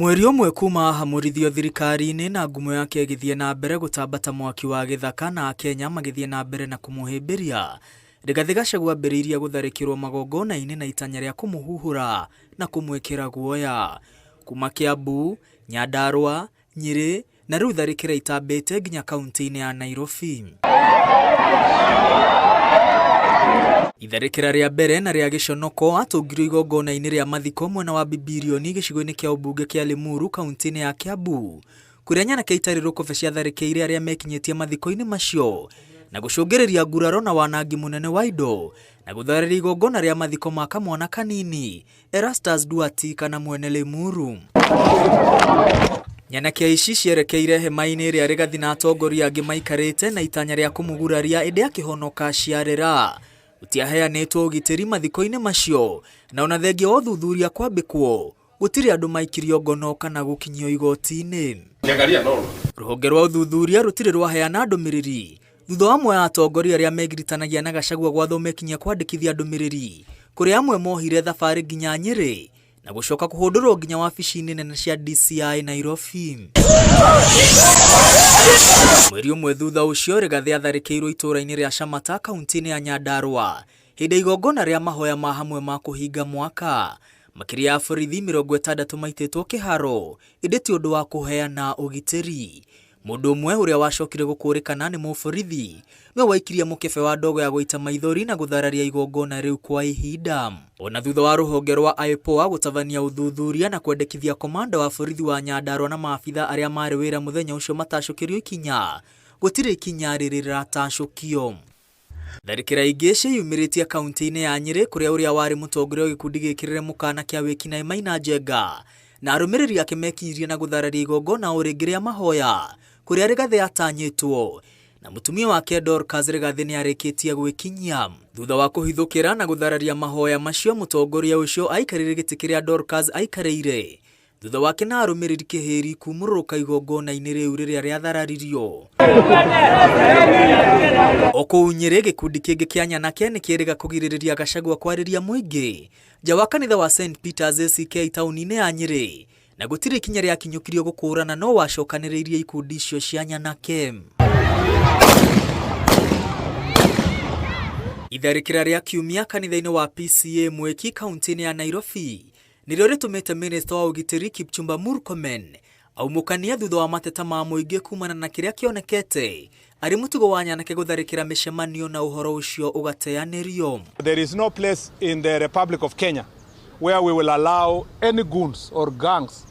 Mweri ũmwe kuma ahamũrithio thirikari-inĩ na ngumo yake ĩgĩthiĩ na mbere gũtamba ta mwaki wa gĩthaka na Akenya magĩthiĩ na mbere na kũmũhĩmbĩria, Rigathĩ Gachagua ambĩrĩirie gũtharĩkĩrwo magongona-inĩ na itanya rĩa kũmũhuhũra na kũmwĩkĩra guoya. Kuma Kiambu, Nyandarua, Nyĩrĩ na rĩu tharĩkĩra itambĩte nginya kaunti-inĩ ya Nairobi. Itharĩkĩra rĩa mbere na rĩa gĩconoko atũngirwo igongona-inĩ rĩa mathiko mwena wa Bibirioni gĩcigo-inĩ kĩa ũmbunge kĩa Limuru kaunti-inĩ ya Kiambu kũrĩa nyanake itarĩ rũkobe ciatharĩkĩire arĩa mekinyĩtie mathiko-inĩ macio na gũcũngĩrĩria nguraro na wanangi mũnene wa indo na gũthararia igongona rĩa mathiko ma kamwana kanini Erastus Duati kana mwene Limuru. Nyanake ici cierekeire hema-inĩ ĩrĩa Rigathi na atongoria angĩ maikarĩte na itanya rĩa kũmũguraria ĩndĩ akĩhonoka ciarĩra. Gũtiaheanĩtwo ũgitĩri mathiko-inĩ macio na ona thengia wa ũthuthuria kwambĩkwo gũtirĩ andũ maikirio ngono kana gũkinyio igoti-inĩ. Rũhonge rwa ũthuthuria rũtirĩ rwaheana ndũmĩrĩri thutha wa amwe a atongoria arĩa megiritanagia na Gachagua gwathwo mekinyie kwandĩkithia ndũmĩrĩri kũrĩa amwe mohire thabarĩ nginya Nyĩrĩ na gũcoka kũhũndũrwo nginya wabici-inĩ nene cia DCI Nairobi. Mweri ũmwe thutha ũcio Rigathĩ atharĩkĩirwo itũũra-inĩ rĩa Shamata kaunti-inĩ ya Nyandarua hĩndĩ ya igongona rĩa mahoya ma hamwe ma kũhinga mwaka. Makĩria ya borithi 60 maitĩtwo kĩharo ĩndĩ ti ũndũ wa kũheana ũgitĩri. Mũndũ ũmwe ũrĩa wacokire gũkũrĩkana nĩ mũborithi nĩwe waikirie mũkebe wa ndogo ya gũita maithori na gũthararia igongona rĩu kwa ihinda. Ona thutha wa rũhonge rwa IPOA gũtabania ũthuthuria na kwendekithia komanda wa borithi wa Nyandarua na maabitha arĩa marĩ wĩra mũthenya ũcio matacũkĩrio ikinya, gũtirĩ ikinya rĩrĩ rĩratacũkio. Tharĩkĩra ingĩ ciĩyumĩrĩtie kaunti-inĩ ya Nyĩrĩ kũrĩa ũrĩa warĩ mũtongoria wa gĩkundi gĩkĩrĩre mũkana kĩa wĩkinaĩ Maina Njenga na arũmĩrĩri ake mekinyirie na gũthararia igongona o rĩngĩ rĩa mahoya kũrĩa Rigathĩ atanyĩtwo na mũtumia wake Dorcas Rigathĩ nĩ arĩkĩtie gwĩkinyia. Thutha wa kũhithũkĩra na gũthararia mahoya macio mũtongoria ũcio aikarĩire gĩtĩ kĩrĩa Dorcas aikarĩire thutha wake na arũmĩrĩri kĩhĩri kumũrũrũka igongona-inĩ rĩu rĩrĩa rĩathararirio. O kũu Nyĩrĩ gĩkundi kĩngĩ kĩa nyanake nĩ kĩrĩga kũgirĩrĩria Gachagua kwarĩria mũingĩ nja wa kanitha wa St Peters ACK taũni-inĩ ya Nyĩrĩ na gũtirĩ ikinya rĩakinyũkirio gũkũrana no wacokanĩrĩirie ikundi icio cia nyanake. Itharĩkĩra rĩa kiumia kanitha-inĩ wa PCEA Mwiki kaunti-inĩ ya Nairobi nĩrĩo rĩtũmĩte minista wa ũgitĩri Kipchumba Murkomen aumũkanie thutha wa mateta ma mũingĩ kumana na kĩrĩa kĩonekete arĩ mũtugo wa nyanake gũtharĩkĩra mĩcemanio na ũhoro ũcio ũgateanĩrio. There is no place in the Republic of Kenya where we will allow any goons or gangs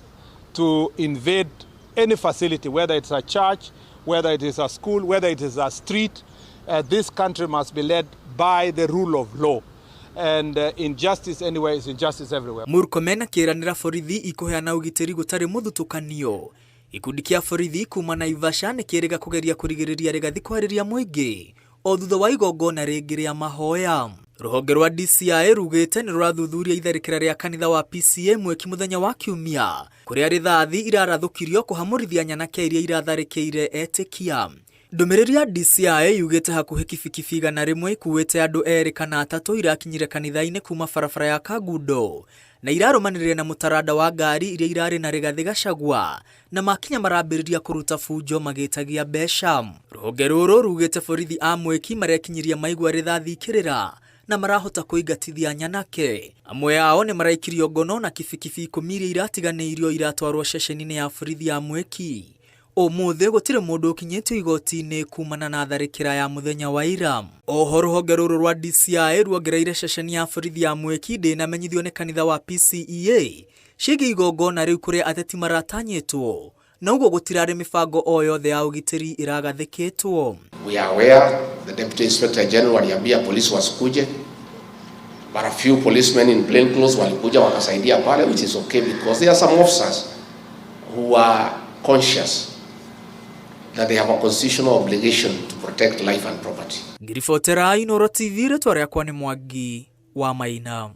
to invade any facility, whether it's a church, whether it is a school, whether it is a street. This country must be led by the rule of law. And injustice anywhere is injustice everywhere. Murkomen akĩranĩra borithi ikũheana ũgitĩri gũtarĩ mũthutũkanio. Gĩkundi kĩa borithi kuma Naivasha nĩ kĩrĩga kũgeria kũrigĩrĩria Rigathi kwarĩria mũingĩ o thutha wa igongona rĩngĩ rĩa mahoya. Rũhonge rwa DCI rugĩte nĩ rũrathuthuria itharĩkĩra rĩa kanitha wa PCEA Mweki mũthenya wa Kiumia kũrĩa rithathi irarathũkirio kũhamũrithia nyanake iria iratharĩkĩire etĩkia. Ndũmĩrĩri ya DCI yugĩte hakuhĩ kibikibi 100 ikuĩte andũ erĩ kana atatũ irakinyire kanitha-inĩ kuma barabara ya Kangundo na irarũmanĩrĩire na mũtaranda wa ngari iria irarĩ na Rigathĩ Gachagua na makinya marambĩrĩria kũruta bunjo magĩtagia mbeca. Rũhonge rũrũ rugĩte borithi a Mwiki marekinyirie maigua rithathi ikĩrĩra na marahota kũingatithia nyanake. Amwe ao nĩ maraikirio ngono na kibikibi 10 iria iratiganĩirio iratwarwo ceceni-inĩ ya borithi ya Mwiki. Ũmũthĩ gũtirĩ mũndũ ũkinyĩtio igoti-inĩ kumana na tharĩkĩra ya mũthenya wa ira. Oho rũhonge rũrũ rwa DCI ruongereire ceceni ya borithi ya Mwiki ndĩnamenyithio nĩ kanitha wa PCEA ciĩgiĩ igongona rĩu kũrĩa ateti maratanyĩtwo na ũguo gũtirarĩ mĩbango o yothe ya ũgitĩri ĩragathĩkĩtwo. We are aware the Deputy Inspector General aliambia polisi wasikuje, but a few policemen in plain clothes walikuja wakasaidia pale, which is okay because there are some officers who are conscious that they have a constitutional obligation to protect life and property. Ngiribotera Inooro TV, rĩtwa rĩakwa nĩ Mwangi wa Maina.